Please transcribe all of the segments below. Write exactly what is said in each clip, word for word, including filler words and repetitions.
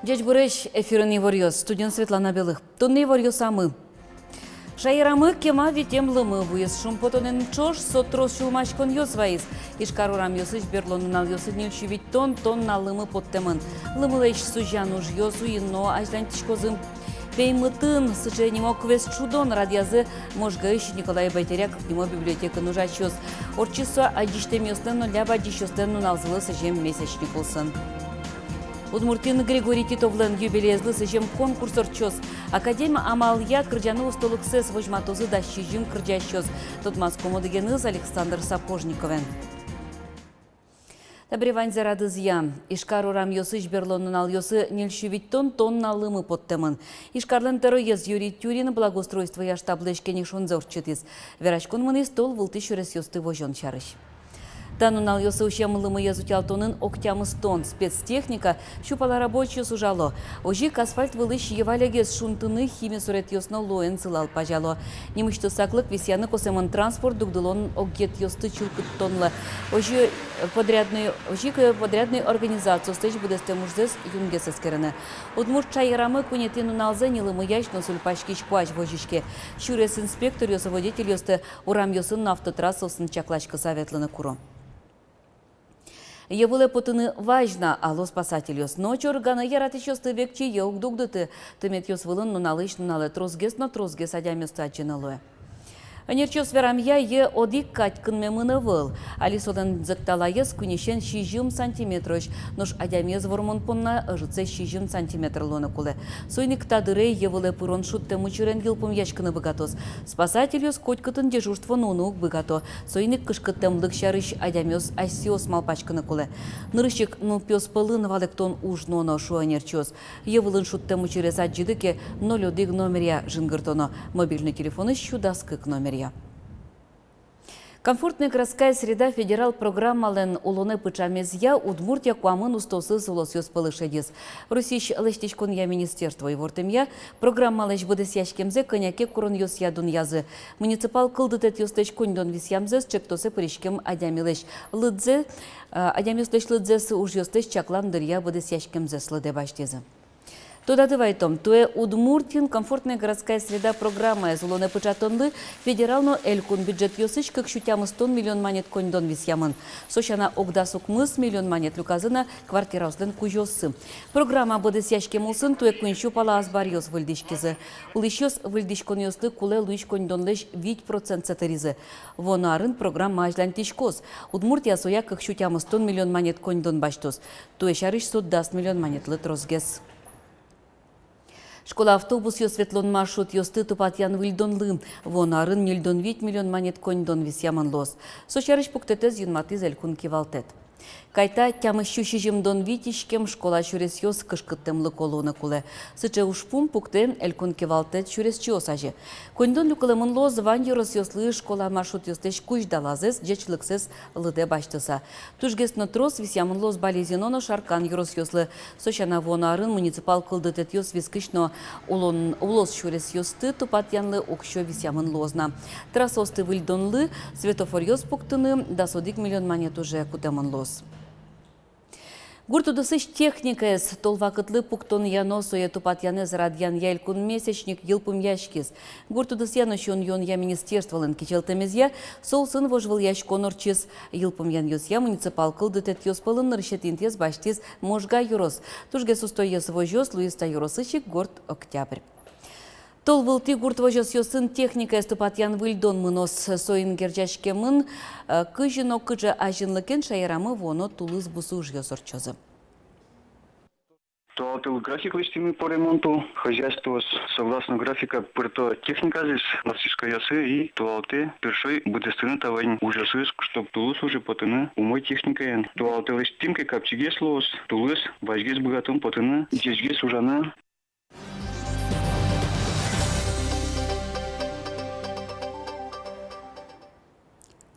Ӟечбуресь! Эфирын иворъёс, студиын Светлана Белых. Туннэ иворъёсамы. Шаерамы кема витем лымы вуиз. Шумпотонэн ӵош со трос сюлмаськонъёс вайиз. Ижкар урамъёсысь берло нуналъёсы ньыльсю витьтон тонна лымы поттэмын. Лымылэсь сузян ужъёс уин но азьланьтӥськозы. Пеймытын сыӵе нимо квест-шудон радъязы Можгаысь Николай Байтеряков нимо библиотекаын ужасьёс. Ортчиз со адӟисьтэмъёслэн но ляб адӟисьёслэн нуналзылы сӥзем месячник улсын. Удмуртиын Григорий Титовлэн юбилеезлы сӥзем конкурс ортчоз. Академ амалъя кырӟаны устолыксэс возьматозы дас сизьым кырӟасьёс. Тодматском одӥгеныз Александр Сапожниковен. Табере ваньзэ радызъя. Ижкар урамъёсысь берло нуналъёсы ньыльсю витьтон тонна лымы поттэмын. Ижкарлэн тӧроез Юрий Тюрин благоустройствоя штаблэсь кенешонзэ ортчытӥз. Вераськон мынӥз тол вылтӥ сюресъёсты возён сярысь. Та нуналъёсы усем лымыез утялтонын ог тямыстон спецтехника, сю пала рабочиос ужало. Озьы ик асфальт вылысь йӧвалегес шунтыны хими суретъёс но луэн сылал пазяло. Нимысьтыз саклык висъяны косэмын транспорт дугдылон огъетъёсты чылкыттонлы. Озьы, э, подрядной, озьы ик, э, подрядной организациослэсь быдэстэм ужзэс юнгес эскерыны. Удмурт шаерамы куинетӥ нуналзэ ни лымыясь, но сульпаськись куазь возиське. Сюрес инспекторъёс водительёсты урамъёсын но автотрассаосын чакласькыса ветлыны куро. Йӧ вылэ потыны вазь на, ало спасательёс. Но чорыганы яратӥсьёсты векчи йӧ уг дугдыты. Тыметъёс вылын нуналысь нуналэ тросгес но тросгес адямиосты адӟыны луэ. Ӧнерчиос верамъя, йӧ одӥг кадь кынмемын ӧвӧл. Али солэн зӧкталаез куиньысен сизьым сантиметрозь, нош адямиез вормон понна ӧжытсэ сизьым сантиметр луыны кулэ. Соин ик та дыре йӧ вылэ пырон шудтэм учырен йылпумъяськыны быгатоз. Спасательёс котькытын дежурство нуыны уг быгато. Соин ик кышкыттэмлык сярысь адямиос асьсэос малпаськыны кулэ. Нырысь ик нылпиос пӧлын валэктон уж нуоно, шуо ӧнерчиос. Йӧ вылын шудтэм учырез адӟиды ке, ноль одӥг номеръя жингыртоно, мобильной телефонысь сю дас кык номеръя. «Комфортная городская среда» федерал программалэн улонэ пыӵамезъя Удмуртия куамын устоосыз улосъёс пӧлы шедиз. Россиысь лэсьтӥськонъя министерство ивортэмъя, программалэсь быдэсъяськемзэ кӧня ке куронъёсъя дунъязы. Муниципал кылдытэтъёслэсь коньдон висъямзэс, ӵектосэ пыриськем адямилэсь лыдзэ, а, адямиослэсь лыдзэс ужъёслэсь чаклан дыръя быдэсъяськемзэс лыдэ басьтӥзы. Тодады вайтом, туэ Удмуртиын «Комфортная городская среда» программаез улонэ пыӵатонлы федерал но элькун бюджетъёсысь кык сю тямыстон миллион манет коньдон висъямын. Со сяна, ог дас укмыс миллион манет люказы на квартираослэн кузёоссы. Программа быдэсъяськем улсын туэ куинь сю пала азбаръёс выльдӥськизы. Улӥсьёс выльдӥськонъёслы кулэ луись коньдонлэсь вить процентсэ тыризы. Вуоно арын программа азьланьтӥськоз. Удмуртия соя кык сю тямыстон миллион манет коньдон басьтоз. Туэ сярысь со дас миллион манетлы тросгес. Школа автобусъёс ветлон маршрутъёсты тупатъян-выльдонлы вуоно арын ньыльдон вить миллион манет коньдон висъямын луоз. Со сярысь пуктэтэз юнматӥз элькун кивалтэт. Кайта, тямыс сю сизьымдон вить иськем школа сюресъёс кышкыттэмлыко луыны кулэ. Сыӵе ужпум пуктэ элькун кивалтэт сюресчиос азе. Коньдон люкылэмын луоз вань ёросъёслы школа маршрутъёслэсь кузьдалазэс, ӟечлыксэс лыдэ басьтыса. Тужгес но трос висъямын луоз Балезино но Шаркан ёросъёслы. Со сяна, вуоно арын муниципал кылдытэтъёс вискысь но улон, улос сюресъёсты тупатъянлы уксё висъямын луоз на. Трассаосты выльдонлы, светофоръёс пуктыны дас одӥг миллион манет уже кутэмын луоз. Гурт удысысь техникаез тол вакытлы пуктонъя но сое тупатъянэз радъянъя элькун месячник йылпумъяськиз. Гурт удысъя но сиён-юонъя министерстволэн кичӧлтэмезъя, со улсын вожвылъяськон ортчиз. Йылпумъянъёсъя муниципал кылдытэтъёс пӧлын нырысетӥ интыез басьтӥз Можга ёрос. Тужгес устоез возёс луиз та ёросысь ик гурт Октябрь. Тол вылтӥ гурт возёсъёсын техникаез тупатъян-выльдон мыноз. Соин герӟаськемын, э, кызьы но кыӵе азинлыкен шаерамы вуоно тулыс бусы ужъёс ортчозы. Туалты график лэсьтӥмы по ремонту. Хозяйствоос согласно графика пырто техниказэс, мастерскойёсы, и туалты тыршо быдэстыны та вань ужъёсыз, чтоб тулыс уже потыны умой техникаен. Туалты лэсьтӥм ке, капчигес луоз, тулыс вазьгес быгатом потыны, ӟечгес ужаны.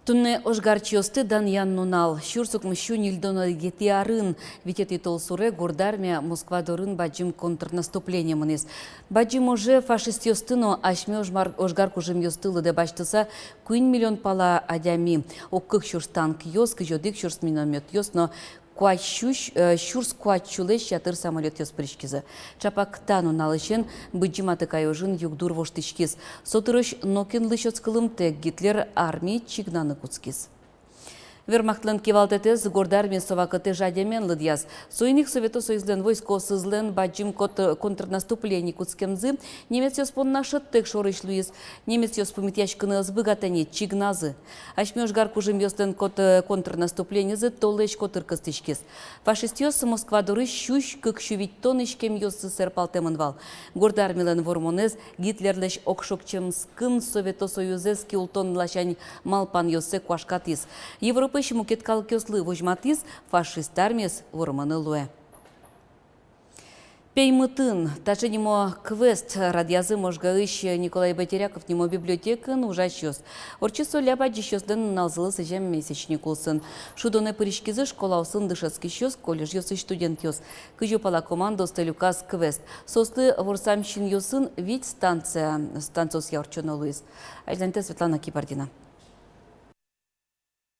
Туннэ ожгарчиосты данъян нунал. Сюрс укмыссю ньыльдон одӥгетӥ арын, витетӥ толсуре, Горд Армия Москва дорын бадӟым контрнаступление мынӥз. Бадӟым оже фашистъёсты но асьме ожмар-, ожгар кужымъёсты лыдэ басьтыса, куинь миллион пала адями, ог кык сюрс танкъёс, кызь одӥг сюрс миномётъёс но куать сюрс, э, сюрс куать сюлэсь ятыр самолётъёс пыриськизы. Чапак та нуналысен Быдӟым Атыкай ожын югдур воштӥськиз. Со дырозь нокинлэсь ӧз кылымтэк, Гитлер армиез чигнаны кутскиз. Вермахтлэн кивалтэтэз Горд Армиез со вакытэ жадемен лыдъяз. Соин ик Совето Союзлэн войскоосызлэн бадӟым кот-, контрнаступление кутскемзы немецъёс понна шӧдтэк шорысь луиз. Немецъёс пумитъяськыны ӧз быгатэ ни, чигназы. Асьме ожгар кужымъёслэн кот-, контрнаступленизы толэзь котыр кыстӥськиз. Фашистъёс Москва дорысь сюзь кык сю витьтон иськемъёссы сэрпалтэмын вал. Горд Армилэн вормонэз Гитлерлэсь огшокчемскын Совето Союзэз киултон ласянь малпанъёссэ куашкатӥз. Европаысь мукет калыкъёслы возьматӥз: фашист армиез вормыны луэ. Пеймытын. Таӵе нимо квест радъязы Можгаысь Николай Байтеряков нимо библиотекаын ужасьёс. Ортчиз со ляб адӟисьёслэн нуналзылы сӥзем месячник улсын. Шудонэ пыриськизы школаосын дышетскисьёс, колледжъёсысь студентъёс. Кызьы пала командаосты люказ квест. Соослы ворсам синъёсын вить станция, станциосъя ортчоно луиз. Азьланьтэ Светлана Кибардина.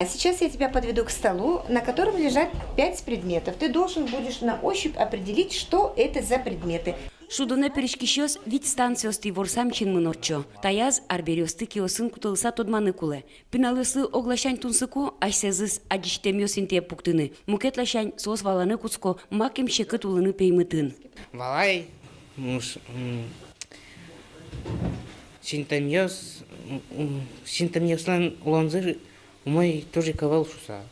А сейчас я тебя подведу к столу, на котором лежат пять предметов. Ты должен будешь на ощупь определить, что это за предметы. Шудонэ пыриськисьёс вить станциосты ворсам синмын ортчо. Таяз арбериосты киосын кутылыса тодманы кулэ. Пиналъёслы огласянь тунсыко асьсэзыз адӟисьтэмъёс интые пуктыны. Мукет ласянь соос валаны кутско, макем секыт улыны пеймытын. Валай, муш-, м, синтэмъёс, м, м, синтэмъёслэн улонзы умой туж ик ӧвӧл шуса.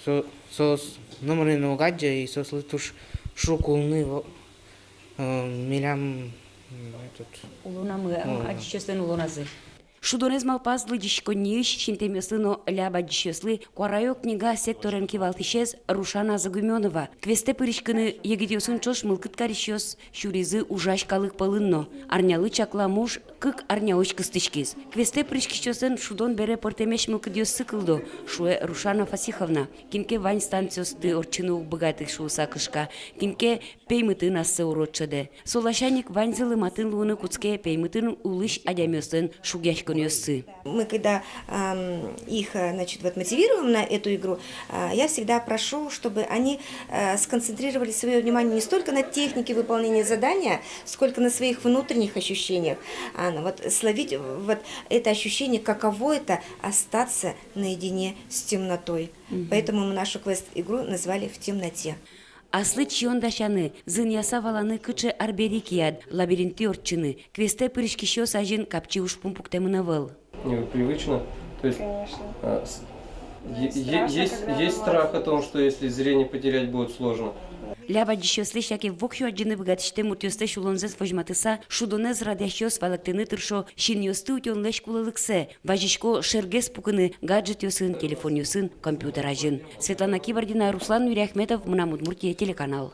Со-, соос номыре но уг адӟе, и соослы туж шуг улыны во-, э, милям, м, этот, улонамы, улонам. Адӟисьёслэн улоназы. Шудонэз малпаз лыдӟиськонниысь синтэмъёслы но ляб адӟисьёслы «Куарае» книга секторен кивалтӥсез Рушана Загуменова. Квестэ пыриськыны егитъёсын ӵош мылкыд карисьёс сюризы ужась калык пӧлын но. Арнялы чаклам уж кык арняозь кыстӥськиз. Квестэ пыриськисьёслэн шудон бере пӧртэмесь мылкыдъёссы кылдо, шуэ Рушана Фасиховна. Кин ке вань станциосты ортчыны уг быгаты шуыса кышка, кин ке пеймытын ассэ урод шӧдэ. Со ласянь ик ваньзылы матын луыны кутске пеймытын улӥсь адямиослэн шугъяськонъёссы. Мы когда, ам, их, э, значит, вот мотивируем на эту игру, а, я всегда прошу, чтобы они, э, сконцентрировали своё внимание не столько на технике выполнения задания, сколько на своих внутренних ощущениях. А, ну, вот словить вот это ощущение, каково это остаться наедине с темнотой. Мгм. Поэтому мы нашу квест-игру назвали «В темноте». Аслыд сиён дасяны, зынъяса валаны, кыӵе арбери кияд, лабиринтӥ ортчыны. Квестэ пыриськисьёс азьын капчи ужпум пуктэмын ӧвӧл. Непривычно. То есть, конечно, а, с-, е-, страшно, есть, когда есть страх о том, что если зрение потерять, будет сложно. Ляб адӟисьёслэсь яке воксё адӟыны быгатӥсьтэм муртъёслэсь улонзэс возьматыса, шудонэз радъясьёс валэктыны тыршо синъёсты утёнлэсь кулэлыксэ, вазисько шергес пукыны гаджетъёсын, телефонъёсын, компьютер азьын. Светлана Кибардина, Руслан Нуриахметов, «Мынам Удмуртие» телеканал.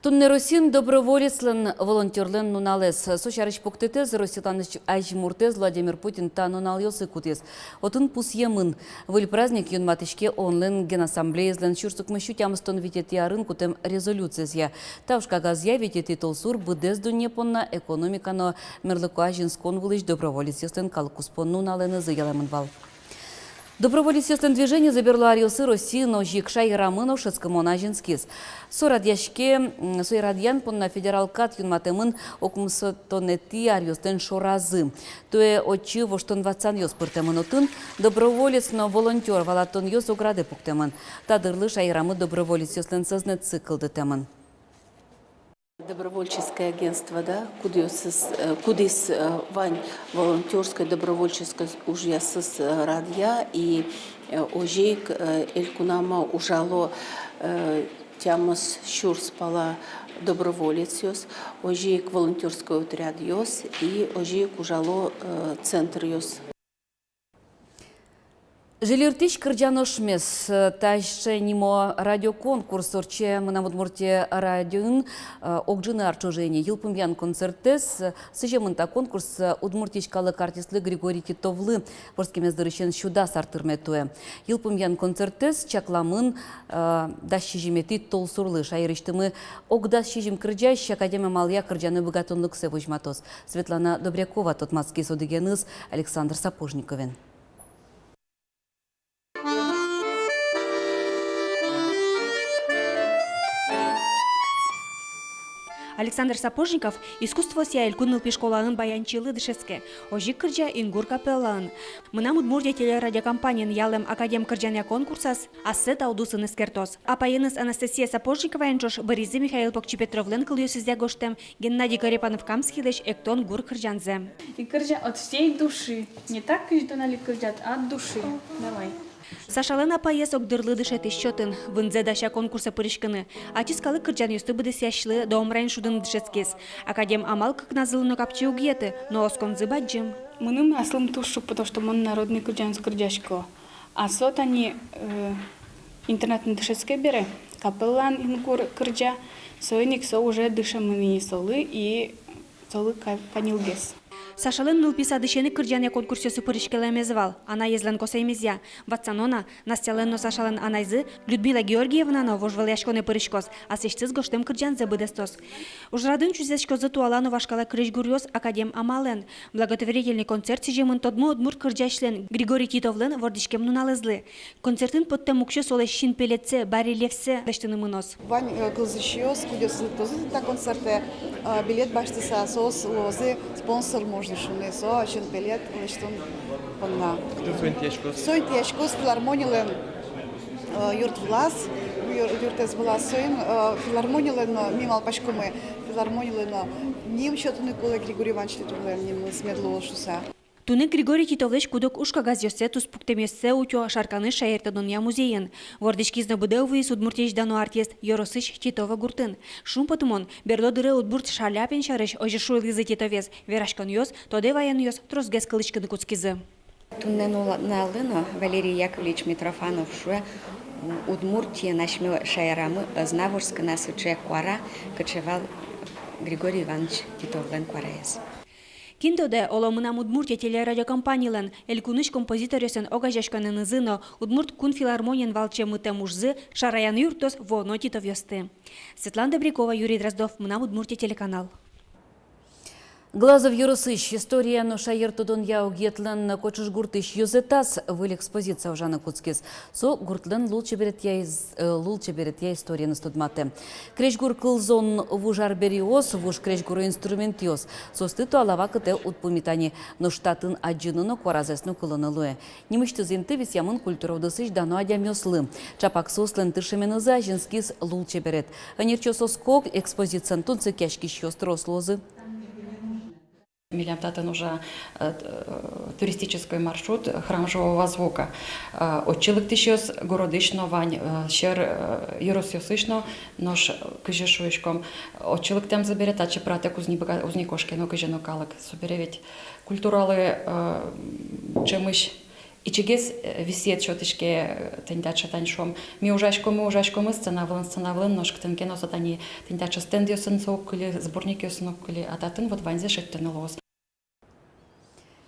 Туннэ Россиын доброволецлэн, волонтёрлэн нуналэз. Со сярысь пуктэтэз Россилэн азь-, азьмуртэз Владимир Путин та нуналъёсы кутӥз. Отын пусъемын: выль праздник юнматӥське ООН-лэн Генассамблеязлэн сюрс укмыссю тямыстон витетӥ арын кутэм резолюциезъя. Та ужкагазъя витетӥ толсур быдэс дунне понна экономика но мерлыко азинскон вылысь доброволецъёслэн калыккуспо нуналэнызы ялэмын вал. Доброволецъёслэн движенизы берло аръёсы Россиын озьы ик шаерамы но шӧдскымон азинскиз. Со радъяське, м, сое радъян понна федерал кат юнматэмын укмысэтонэтӥ аръёслэн шоразы. Туэ отчы воштон-ватсанъёс пыртэмын, отын «Доброволец но волонтёр» валатонъёс ог радэ пуктэмын. Та дырлы шаерамы доброволецъёслэн сӧзнэтсы кылдытэмын. Добровольческое агентство, да, кудъёсыз, э, кудӥз, э, вань волонтёрской, добровольческой ужъёсыз, э, радъя, и, э, озьы ик, э, элькунамы ужало, э, тямыс сюрс пала доброволецъёс, озьы ик волонтёрской отрядъёс, и озьы ик ужало, э, центръёс. «Жильыртӥсь кырӟан ошмес». Таӵе нимо радиоконкурс ортче «Мынам Удмуртие» радиоын, э, ог ӝыны ар ӵоже ини. Йылпумъян концертэз, э, сӥземын та конкурс, э, Удмуртиысь калык артистлы Григорий Титовлы вордскемез дырысен сю дас ар тырме туэ. Йылпумъян концертэз чакламын, э, дас сизьыметӥ толсурлы. Шаерысьтымы ог дас сизьым кырӟась академ амалъя кырӟаны быгатонлыксэ возьматоз. Светлана Добрякова тодматскиз одӥгеныз Александр Сапожниковен. Александр Сапожников искусствоосъя элькун нылпи школаын баянчилы дышетске, озьы ик кырӟа «Ингур» капеллаын. «Мынам Удмуртие» телерадиокомпаниын ялэм академ кырӟанъя конкурсаз ассэ та удысын эскертоз. Апаеныз Анастасия Сапожниковаен ӵош быризы Михаил Покчипетровлэн кылъёсызъя гожтэм Геннадий Корепанов-Камскийлэсь «Эктон гур» кырӟанзэ. И кырӟа от всей души. Не так, кызьы тон али кырӟад, а от души. Давай. Сашалэн апаез огдырлы дышетӥсь сётын, вынзэ дася конкурсэ пыриськыны. Ачиз калык кырӟанъёсты быдэсъясьлы домраен шудыны дышетскиз. Академ амал кыкназылы но капчи уг йӧты, но осконзы бадӟым. Мыным аслым туж шуг, потому что мон народный кырӟанъёс кырӟасько. А со тани, э, интернатын дышетске бере, капеллаын «Ингур» кырӟа, соин ик со уже дышемын ини солы, и солы ка-, каньылгес. Сашалэн нылпи садысен ик кырӟанъя конкурсъёсы пыриськелэмез вал, анаезлэн косэмезъя. Ватсано на, Настялэн но Сашалэн анайзы Людмила Георгиевна но вожвылъяськонэ пыриськоз, аслэсьтыз гожтэм кырӟанзэ быдэстоз. Ужрадын чузъяськозы туала но вашкала крезьгуръёс академ амалэн. Благотворительный концерт сӥземын тодмо удмурт кырӟасьлэн Григорий Титовлэн вордӥськем нуналэзлы. Концертын поттэм уксё солэсь синпелетсэ, барельефсэ лэсьтыны мыноз. Вань, э, кылзӥсьёс, кудъёсыз лыктозы та концертэ, э, билет басьтыса, соос луозы спонсор, можно шуыны, со синпелет лэсьтон понна. Кытын со интыяськоз? Со интыяськоз филармонилэн, э, юрт вылаз, юр-, юртэз вылаз, соин, э, филармонилэн но, ми малпаськомы, филармонилэн но ним сётыны кулэ Григорий Иванович Титовлэн нимыз мед луоз шуыса. Туннэ Григорий Титовлэсь куд-ог ужкагазъёссэ, туспуктэмъёссэ утё Шарканысь шаертодонъя музейын. Вордӥськиз но быдэ вуиз Удмуртиысь дано артист, ёросысь Титово гуртын. Шумпотымон, берло дыре удмурт Шаляпин сярысь озьы шуылӥзы Титовез. Вераськонъёс, тодэ ваёнъёс тросгес кылӥськыны кутскизы. Туннэ нуналлы но Валерий Яковлевич Митрофанов шуэ, Удмуртиын, асьме шаерамы ӧз на вордскы на сыӵе куара, кыӵе вал Григорий Иванович Титовлэн куараез. Кин тодэ, оло, «Мынам Удмуртие» телерадиокомпанилэн элькунысь композиторъёслэн огазеяськонэнызы но Удмурт кун филармониен валче мытэм ужзы шараяны юрттоз вуоно Титовъёсты. Светлана Добрякова, Юрий Дроздов, «Мынам Удмуртие» телеканал. Глазов ёросысь история но шаертодонъя огъетлэн Кочыш гуртысь ёзэтаз выль экспозиция ужаны кутскиз. Со гуртлэн лулчеберетъя из-, э, лулчеберетъя историеныз тодматэ. Крезьгур кылзон вуж арбериос, вуж крезьгуро инструментъёс. Соосты туала вакытэ уд пумита ни, нош татын адӟыны но, куаразэс но кылыны луэ. Нимысьтыз инты висъямын культура удысысь дано адямиослы. Чапак соослэн тыршеменызы азинскиз лулчеберет. Ӧнерчиос оско, экспозициен тунсыкъяськисьёс трос луозы. Милям татын уже, э, т-, э, туристической маршрут «Храм живого звука». Э, отчы лыктӥсьёс городысь но вань, э, сьӧр, э, ёросъёсысь но, нош, э, кызьы шуиськом, отчы лыктэмзы бере, татчы пыратэк уз ни быга-, уз ни кошке но кызьы но калык. Собере ведь культуралы, э, ӵемысь ичигес, э, висъет сётӥське, э, тӥни таӵе, тани шуом. Ми ужаськомы, ужаськомы сцена вылын, сцена вылын, нош кытын ке но со тани, тӥни таӵе стендъёсын со уг кыльы, сборникъёсын уг кыльы, а татын вот ваньзэ шедьтыны луоз.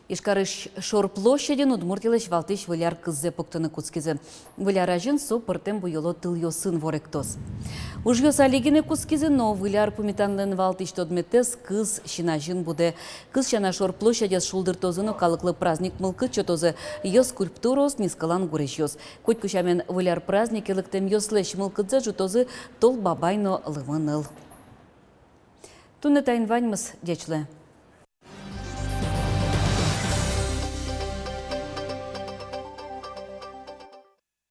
Ижкарысь шор площадьын Удмуртилэсь валтӥсь Выль ар кыззэ пуктыны кутскизы. Выль ар азьын со пӧртэм буёло тылъёсын воректоз. Ужъёс али гинэ кутскизы, но Выль ар пумитанлэн валтӥсь тодметэз — кыз син азьын будэ. Кыз сяна, шор площадез шулдыртозы но калыклы праздник мылкыд сётозы: йӧ скульптураос, нискылан гурезьёс. Котьку сямен, Выль ар празднике лыктэмъёслэсь мылкыдзэс ӝутозы Тол Бабай но Лымы ныл. Туннэ таин ваньмыз. Ӟеч луэ.